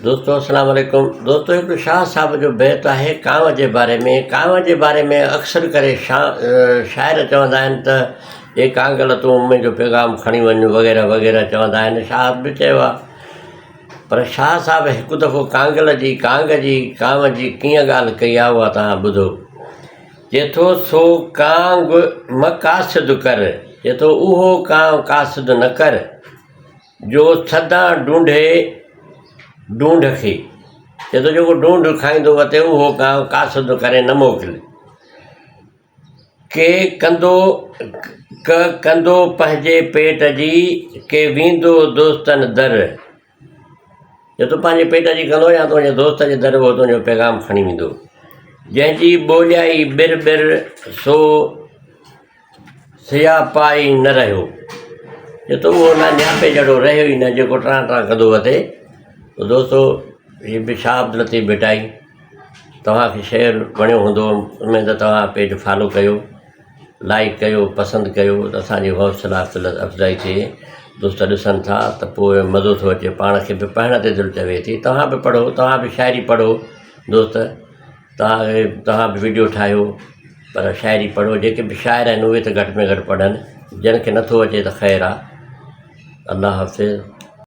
دوستو اسلام عليڪم دوستو هڪ شاهه صاحب جو بيت آهي ڪانء جي باري ۾ ڪانء جي باري ۾ اڪثر ڪري شاعر چوندا آهن ته اي ڪانگل تون منهنجو پيغام کڻي وڃ وغيره وغيره چوندا آهن شاهه به چيو آهي پر شاهه صاحب هڪ دفعو ڪانگل جي ڪانگ جي ڪانء جي ڪيئن ڳالهه ڪئي آهي اها توهان ٻڌو چئي ٿو سو ڪانگ م قاصد ڪر چئي ٿو اهو ڪانء قاصد نه ڪر جو سدا ڊونڍي ڊونڍ کي، چئي ٿو جيڪو ڊونڍ کائيندو وتي اهو ڪانء قاصد ڪري نه موڪل. ڪي ڪندو ڪه ڪندو پنهنجي پيٽ جي، ڪي ويندو دوستن در. چئي ٿو پنهنجي پيٽ جي ڪندو يا تنهنجي دوست جي در اهو تنهنجو پيغام کڻي ويندو. جنهن جي ٻوليائي ٻر ٻر، سو سياپا ئي نه رهيو. چي ٿو اهو نه نياپي جهڙو رهيو ئي نه جيڪو ٽران ٽران ڪندو وتي. ته دوستو هي به شاهه عبداللطيف ڀٽائي توهان کي شعر وڻيو هوندو اميد ته توهان پيج فالو ڪيو لائڪ ڪيو پسند ڪيو ته اسان جي حوصلا افزائي ٿئي دوست ڏسن ٿا ته پوء مزو ٿو اچي پاڻ کي به پڙهڻ تي دل چوي ٿي توهان به پڙهو توهان به شاعري پڙهو دوست توهان کي توهان به وڊيو ٺاهيو پر شاعري پڙهو جيڪي به شاعر آهن اهي ته گهٽ ۾ گهٽ پڙهن جن کي نٿو اچي ته خير آ الله حافظ.